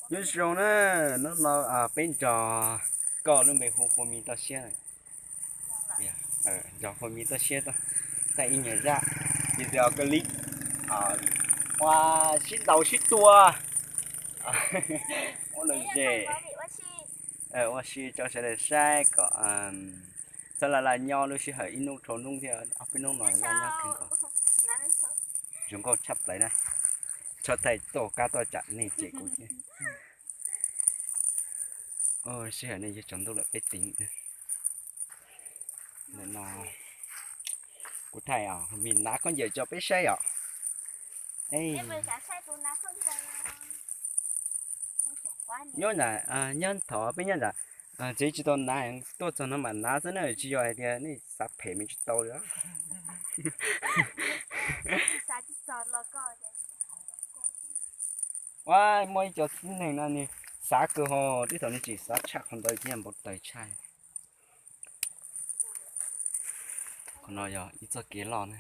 Nyob zoo na, hnub no peb nrog koj lub npe hu Hua Mis Toj Siab, nrog Hua Mis Toj Siab thaij ib nyuag zaj video clip ua sib ntaus sib tua, ua lom zem, ua si rau sawv daws saib kom txhob laj laj nyob lub sij hawm ib hnub dhau hnub thiab ob peb hnub no laj nyob kawg nkaus. Zoo nkauj tshaj plaws na, txhob thaij tuaj kab tuaj tsam nej cem kuv thiab. Sij hawm no yuav tsaus ntuj lawm peb teev. Ntawm no kuv thaij Hua Mis hnav khaub ncaws tso peb saib os. Nyob ntawm, nyob thaum peb nyob ntawm, tsev tsis tau hnav, tuaj txog no mam hnav xwb na, tsis yog hais tias nej xav phem me tsis tau li. Ua muaj ib co tib neeg no nws xav kawg ho, twb thaum nws tseem xav tshaj qhov ntawd thiab npau taws tshaj. Qhov no yog ib txoj kev loj na.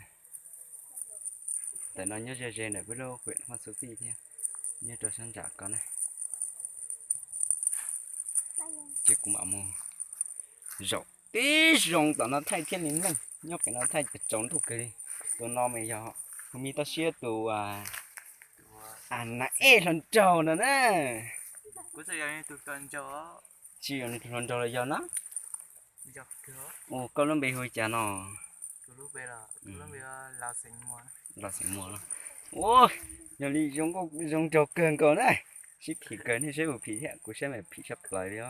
Ntawm no nyob ze ze ntawm peb lub huyện Hmoob Xub Pij thiab, nyob rau sab ntsam ko na. Ces kuv mam mus zaum tib zoo tom no thaij thiaj li meej, nyob pem no thaij tsaus ntuj kawg li. Tus no mas yog Hua Mis Toj Siab tus nas ej hluas nraug no na. Tsis yog nws tus hluas nraug los yog na. Ua koj lub npe hu cas no? Los Xeem Muas. Ua, yog li zoo nraug kawg nkaus na. Sib phim kawg, nej saib kuv phim thiab, kuv saib mas phim tshaj plaws li os.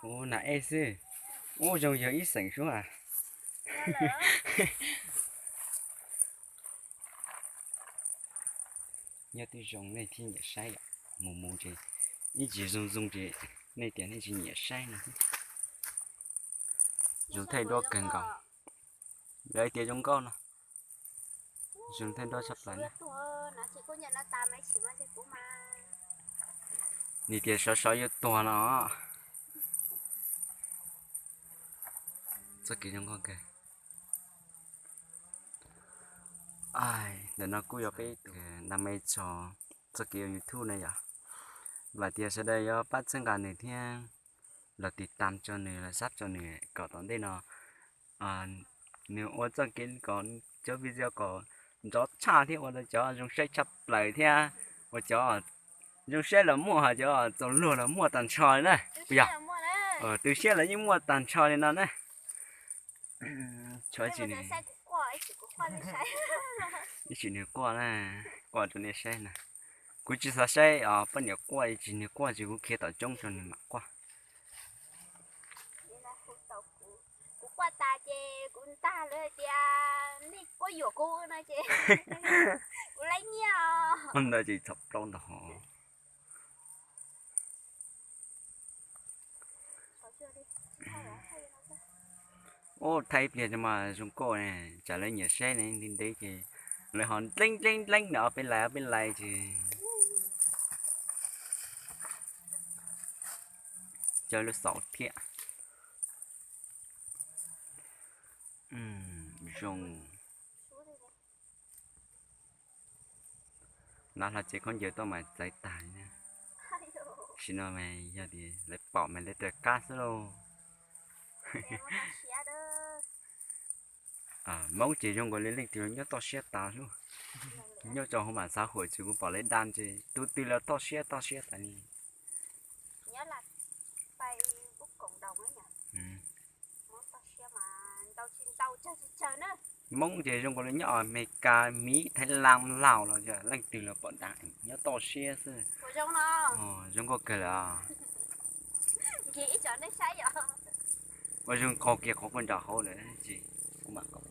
Ua nas ej xwb. Ua zoo yog ib xeem sub as. Nyob twb zoo nej thiaj nyiam saib yom. Mus mus ces ib tsam zoo zoo ces nej tias nej tsis nyiam saib no. Zoo thaij duab kawg nkaus. Lawv tias zoo nkauj no. Zoo thaij duab tshaj plaws na. Nws tias sov sov yuav tuag no. Txoj kev zoo nkauj kawg. Ntawm no kuj yog peb tus na me tso txoj kev ua YouTube na yom. Vam tias sawv daws yuav pab txhawb nqa nws thiab los tiv tam tso nws los sab tso nws kom tom ntej no nws ua txoj kev kom cov video kom nrov tshaj thiab ua rau cov zoo saib tshaj plaws thiab ua cov zoo saib los muaj ho cov txaus luag los muaj tag nrho li na. Puas yog? Tu siab los yeej muaj tag nrho li no na. Ib tsis nws quaj na, quaj rau nej saib na. Kuv tsis xav saib poj niam quaj, ib tsis nws quaj ces kuv khiav tom roob rau nws mam quaj. Ua ntawd ces txhaum plaub ntag hos. Ub, thaij ib pliag mas zoo nkauj ne, tsam lawv nyiam saib ne, ntev ntev ces lawv ho dleeb dleeb dleeb ntawm ob peb like ob peb like ces coj lub xauv thiab. Zoo. Nav hlo tsev khaub ncaws tuaj mas txawv tag li na. Sim no mas yog tias lawv pom mas lawv raws qab xwb lauj. Hmoob ces zoo nkaus li leej twg nyob toj siab tas xwb. Nyob rau hauv mam xav huam tsis kuv pom lawv da ces tus twg los toj siab toj siab tas li. Hmoob ces zoo nkaus li nyob Amelikas, Miv, Thaib Lav, Laus los leej twg los pom da nyob toj siab xwb. Zoo nkauj kawg lawm. Ua zoo qaug kiag qhov kuj nram hauv lawm ces kuv mam kom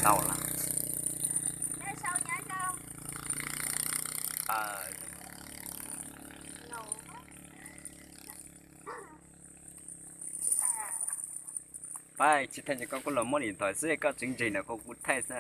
tau lawm. Pab tsis thaij ces koj kuj los muab điện thoại xwb, koj tseev ntseg ntawm koj kuv thaij xwb.